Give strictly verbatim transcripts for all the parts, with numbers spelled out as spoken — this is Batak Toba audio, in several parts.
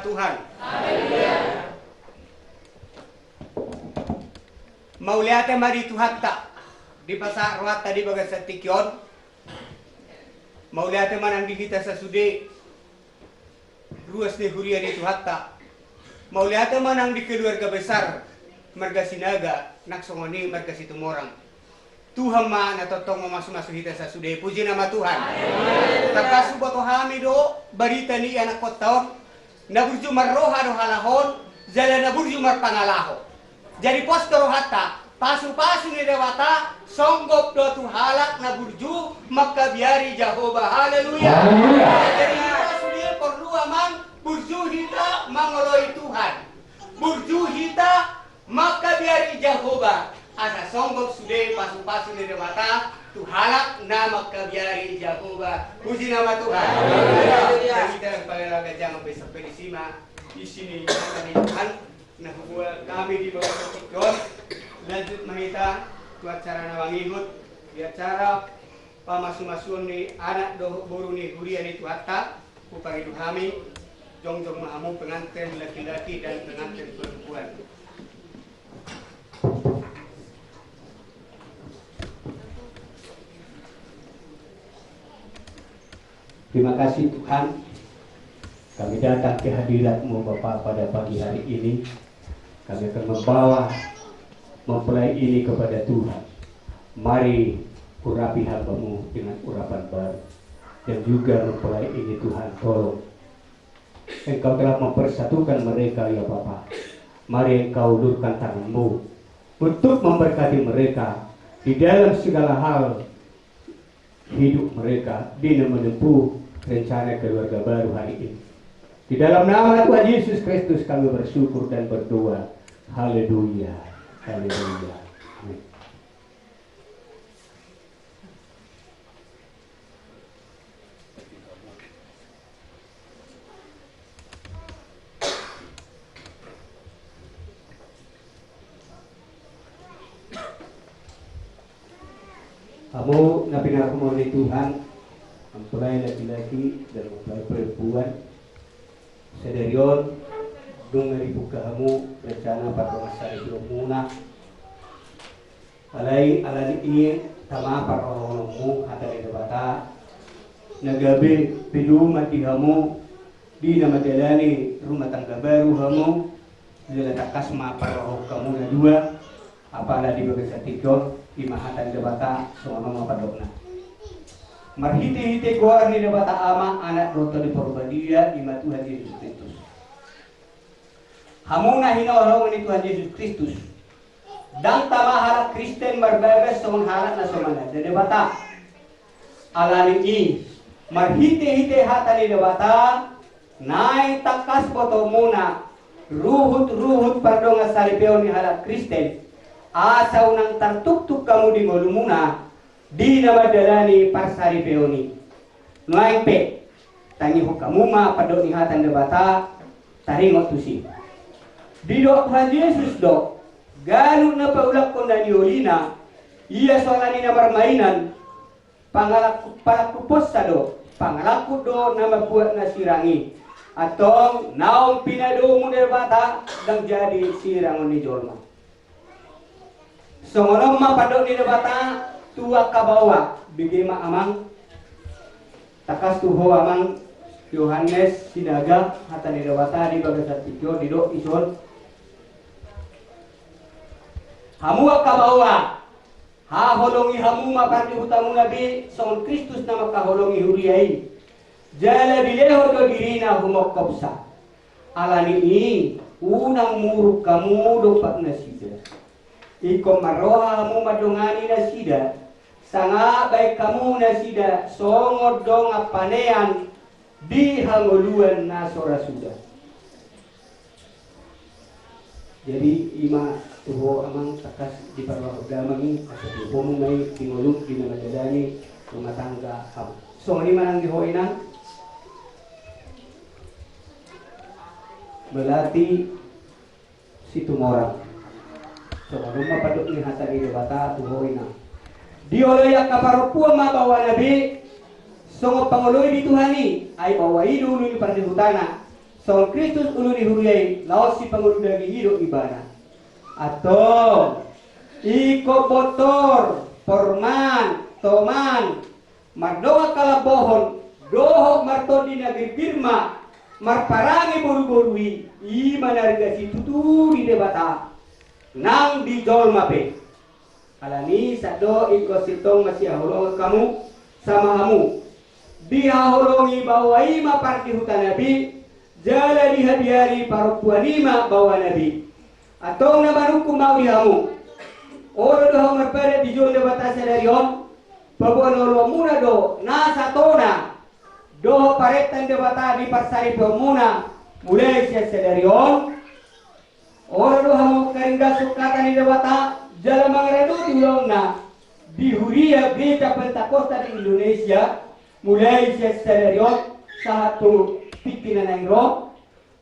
Tuhan. Mauliate ma di Tuhanta, dipasahat rohanta di bagasan tingki on. Mauliate ma nang di hita sasude, ruas ni huria ni Tuhanta. Mauliate ma nang di keluarga besar marga Sinaga, nang songon i marga Situmorang. Tuhan ma na tongtong mamasumasu hita sasude, puji nama Tuhan. Tangkas huboto hami do barita ni anakkonta on, na burju marroha do halak on, jala na burju marpangalaho. Jadi pos do rohanta, pasupasu ni Debata songgop do tu halak na burju mangkabiari Jahowa. Haleluya. Haleluya. Jadi hita sude porlu amang burju hita mangoloi Tuhan. Burju hita mangkabiari Jahowa, asa songgop sude pasupasu ni Debata tu halak na mangkabiari Jahowa. Puji nama Tuhan. Haleluya. Jadi hita pala ganjang sampe disi ma isi ni hata ni Tuhan na hubuat hami di bagasan tingki on. Lanjut ma hita tu acara na mangihut, di acara pamasumasuon ni anak dohot boru ni huria ni Tuhanta. Hupangido hami, jongjong ma hamu pengantin laki-laki dan pengantin perempuan. Terima kasih Tuhan, kami datang ke hadirat-Mu Bapa pada pagi hari ini. Kami akan membawa mempelai ini kepada Tuhan. Mari urapi hamba-Mu dengan urapan baru. Dan juga mempelai ini Tuhan, tolong Engkau telah mempersatukan mereka ya Bapa. Mari Engkau ulurkan tangan-Mu untuk memberkati mereka di dalam segala hal hidup mereka di na menempuh rencana keluarga baru hari ini. Di dalam nama Tuhan Yesus Kristus kami bersyukur dan berdoa. Haleluya. Haleluya. Amin. Hamu na pinarhumon ni Tuhan, mempelai laki-laki dan mempelai perempuan, sadari on dung na dibuka hamu rencana pardongansaripeonmuna. Alai ala ni i tama parrohahononmu hata ni Debata, na gabe pedoman di hamu di na mandalani rumah tangga baru hamu. Jala tangkas ma parrohahon hamu na dua, apala di bagasan tingki on, i ma hata ni Debata, songon on ma pandokna. Marhitehite goar ni Debata Ama, Anak dohot Tondi Parbadia, i ma Tuhan Jesus Kristus. Hamu na hinaholongan ni Tuhan Jesus Kristus, ndang tama halak Kristen marbagas songon halak na so mananda Debata. Ala ni i, marhitehite hata ni Debata, naeng tangkas botoonmuna ruhut-ruhut pardongansaripeon ni halak Kristen, asa unang tartuktuk hamu di ngolumuna di na mandalani parsaripeon i. Nuaeng pe, tangihon hamu ma pandok ni hata ni Debata, taringot tusi. Didok Tuhan Jesus do, ganup na paulakkon na niolina, ia so ala ni na marmainan, pangalangkup-, pangalangkupponsa do, pangalangkup do na mambuat na sirang i. Antong naung pinadomu Debata, ndang jadi sirangon ni jolma. Songon on ma pandok ni Debata tu angka baoa, bege ma amang, tangkas tu ho amang Yohanes Sinaga, hata ni Debata di bagasan tingki on didok dison. Hamu angka baoa, haholongi hamu ma pardihutamuna be songon Kristus na mangkaholongi huria i. Jala dilehon do dirina humongkopsa. Ala ni i, unang muruk hamu dompak nasida. Ingkon marroha hamu mandongani nasida, sanga baen hamu nasida songon dongan panean di hangoluan na so ra suda. Jadi i ma tu ho amang, tangkas diparrohahon damang i, asa diuhumon ma i di ngolum di na mandalani rumah tangga hamu. Songon i ma nang di ho inang. Melati Situmorang. Songon on ma pandok ni hata ni Debata tu ho inang. Dioloi angka parompuan ma baoana be songon pangoloi di Tuhan i, ai baoa i do ulu ni pardihutana. Songon Kristus ulu ni huria i, laos sipangolu daging i do ibana. Antong, ingkon bontor, porman, toman, mardongan halambohon, dohot martondi na girgir ma, marparange boruboru i, i ma na ringgas situtu ni Debata, nang di jolma pe. Alani i, sandok ingkon sintong masihaholongan hamu, sama hamu. Dihaholongi baoa i ma pardihuta na be, jala dihabiari parompuan i ma baoa na be. Antong na manungkun ma ahu di hamu. Olo do hamu marpadan di jolo ni Debata sadari on, paboa na oloanmuna do nasa tona dohot parenta ni Debata di parsaripeonmuna mulai sian sadari on. Olo do hamu mangkaringgashon hata ni Debata jala mangaradoti ulaonna di huria Gereja Pentakosta di Indonesia, mulai sian sadari on sahat tu tingki na naeng ro.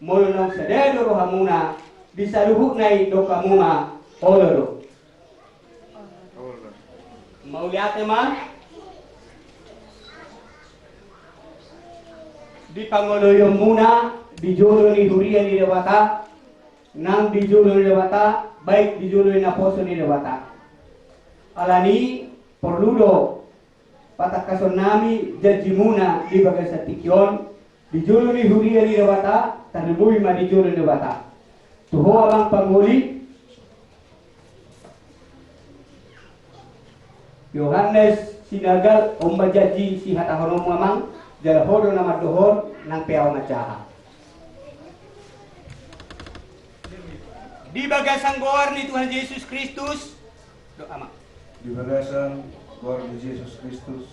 Molo naung sada do rohamuna di saluhutna i, dok hamu ma, olo do. Mauliate ma di pangoloionmuna di jolo ni huria ni Debata, nang di jolo ni Debata, baik di jolo ni naposo ni Debata. Alani i, porlu do patangkashon nami janjimuna di bagasan tingki on, di jolo ni huria ni Debata, tarlumobi ma di jolo ni Debata. Tu ho amang pangoli, Yohanes Sinaga, on ma janji sihatahononmu amang, jala ho do na mandohor, nang pe ahu manjaha. Di bagasan goar ni Tuhan Jesus Kristus, do amang. Di bagasan goar ni Jesus Kristus.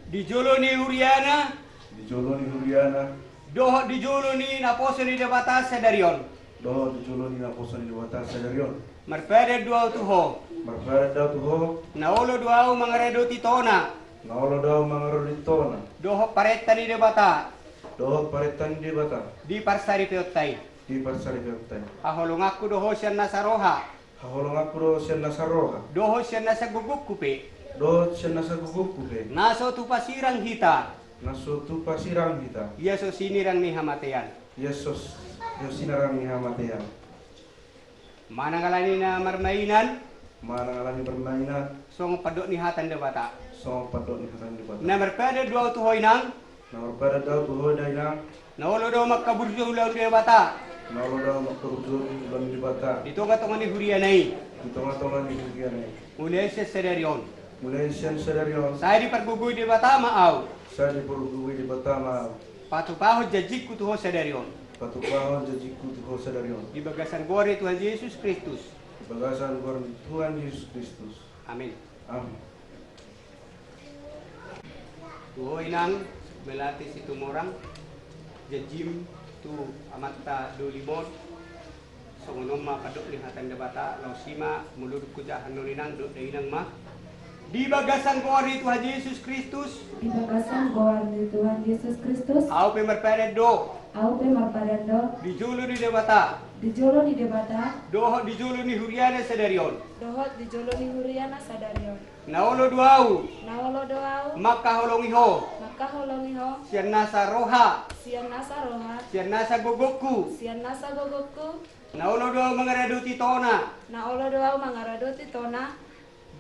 Di jolo ni huriana. Di jolo ni huriana. Dohot di jolo ni naposo ni Debata sadari on. Dohot di jolo ni naposo ni Debata sadari on. Marpadan do ahu tu ho. Marpadan do ahu tu ho. Na olo do ahu mangaradoti tona. Na olo do ahu mangaradoti tona. Dohot parenta ni Debata. Dohot parenta ni Debata. Di parsaripeonta i. Di parsaripeonta i. Haholonganku do ho sian nasa roha. Haholonganku do sian nasa roha. Dohot sian nasa gogongku pe. Dohot sian nasa gogongku pe. Na so tupa sirang hita. Na so tupa sirang hita. Ia so sinirang ni hamatean. Ia so, ia so sinirang ni hamatean. Manang alani na marmainan. Manang alani marmainan. Songon pandok ni hata ni Debata. Songon pandok ni hata ni Debata. Na marpadan do ahu tu ho inang. Na marpadan do ahu tu ho da inang. Na olo do ahu mangkaburju ulaon ni Debata. Na olo do ahu mangkaburju ulaon ni Debata. Di tongatonga ni huriana i. Di tongatonga ni huriana i. Mulai sian sadari on. Mulai sian sadari on. Sai dipargogoi Debata ma ahu. Sai dipargogoi Debata ma ahu. Patupahon janjingku tu ho sadari on. Patupahon janjingku tu ho sadari on. Di bagasan goar ni Tuhan Jesus Kristus. Di bagasan goar ni Tuhan Jesus Kristus. Amin. Amin. Tu ho inang Melati Situmorang, janjim tu amanta doli mon, songon on ma pandok ni hata ni Debata, laos i ma molo dung hujaha annon inang dohot dainang ma. Di bagasan goar ni Tuhan Jesus Kristus. Di bagasan goar ni Tuhan Jesus Kristus. Ahu pe marpadan do. Ahu pe marpadan do. Di jolo ni Debata. Di jolo ni Debata. Dohot di jolo ni huriana sadari on. Dohot di jolo ni huriana sadari on. Na olo do ahu. Na olo do ahu. Mangkaholongi ho. Mangkaholongi ho. Sian nasa roha. Sian nasa roha. Sian nasa gogongku. Sian nasa gogongku. Na olo do ahu mangaradoti tona. Na olo do ahu mangaradoti tona.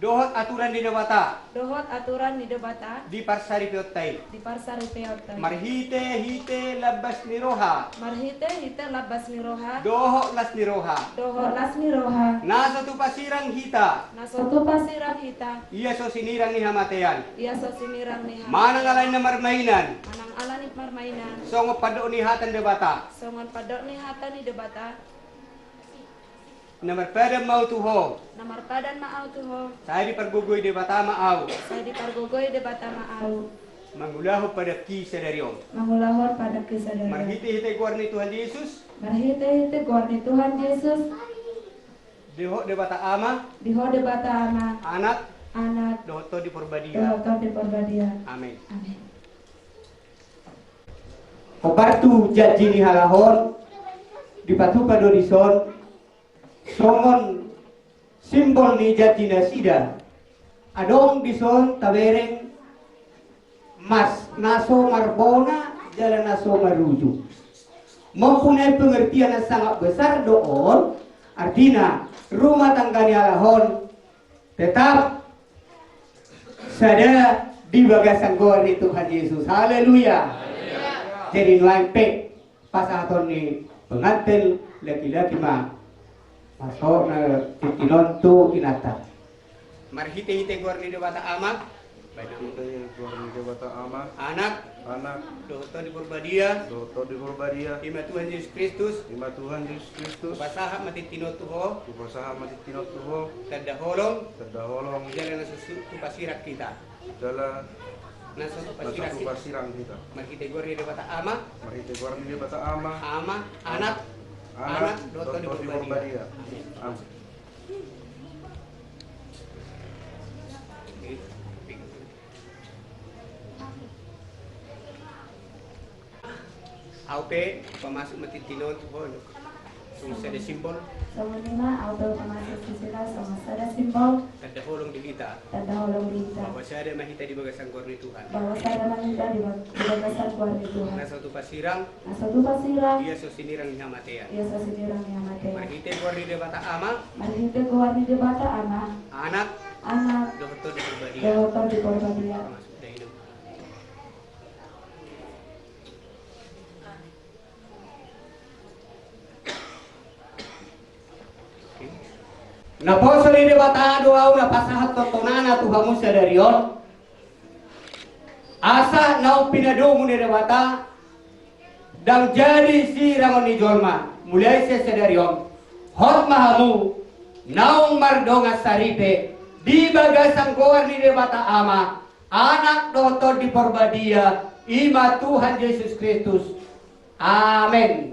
Dohot aturan ni Debata. Dohot aturan ni Debata. Di parsaripeonta i. Di parsaripeonta i. Marhitehite lambas ni roha. Marhitehite lambas ni roha. Dohot las ni roha. Dohot las ni roha. Na so tupa sirang hita. Na so tupa sirang hita. Ia so sinirang ni hamatean. Ia so sinirang ni hamatean. Manang alani na marmainan. Manang alani marmainan. Songon pandok ni hata ni Debata. Songon pandok ni hata ni Debata. Na marpadan ma ahu tu ho. Na marpadan ma ahu tu ho. Sai dipargogoi Debata ma ahu. Sai dipargogoi Debata ma ahu. Mangulahon padangki sadari on. Mangulahon padangki sadari on. Marhitehite goar ni Tuhan Jesus. Marhitehite goar ni Tuhan Jesus. Di ho Debata Ama. Di ho Debata Ama. Anak. Anak. Dohot Tondi Porbadia. Dohot Tondi Porbadia. Amin. Amin. Hombar tu janji ni halak on, dipatupa do dison, songon simbol ni janji nasida. Adong dison tabereng mas na so marbona jala na so maruju. Mempunyai pengertian yang sangat besar do on, artina rumah tangga ni halak on tetap sada di bagasan goar ni Tuhan Yesus. Haleluya. Jadi nuaeng pe pasahaton ni pengantin laki-laki ma, masuk na titinon tu inanta. Marhite-hite goar ni Debata Ama. Marhite goar ni Debata Ama. Anak. Anak. Dohot Tondi Porbadia. Dohot Tondi Porbadia. I ma Tuhan Jesus Kristus. I ma Tuhan Jesus Kristus. Hupasahat ma titinon tu Ho. Hupasahat ma titinon tu Ho. Tanda holong. Tanda holong. Jala na so tu pasirang hita. Jala na so tu pasirang hita. Marhite goar ni Debata Ama. Marhite goar ni Debata Ama. Ama. Anak. Anak. Dohot Tondi Porbadia. Amin. Ahu pe pamasuk ma titinon tu Ho songon sada simbol. Songon i ma ahu pe pamasuk tu Ho songon sada simbol. Tanda holong di hita. Tanda holong di hita. Bahwa sada ma hita di bagasan goar ni Tuhan. Bahwa sada ma hita di bag-, di bagasan goar ni Tuhan. Na so tu pasirang. Na so tu pasirang. Ia so sinirang ni hamatean. Ia so sinirang ni hamatean. Marhite goar ni Debata Ama. Marhite goar ni Debata Ama. Anak. Anak. Dohot Tondi Porbadia. Dohot Tondi Porbadia. Masuk dah hidup. Naposo ni Debata do ahu na pasahathon tonana tu hamu sadari on. Asa naung pinadomu ni Debata, ndang jadi sirangon ni jolma, mulai sian sadari on. Hot ma hamu, naung mardongan saripe, di bagasan goar ni Debata Ama, Anak dohot Tondi Porbadia, i ma Tuhan Jesus Kristus. Amen.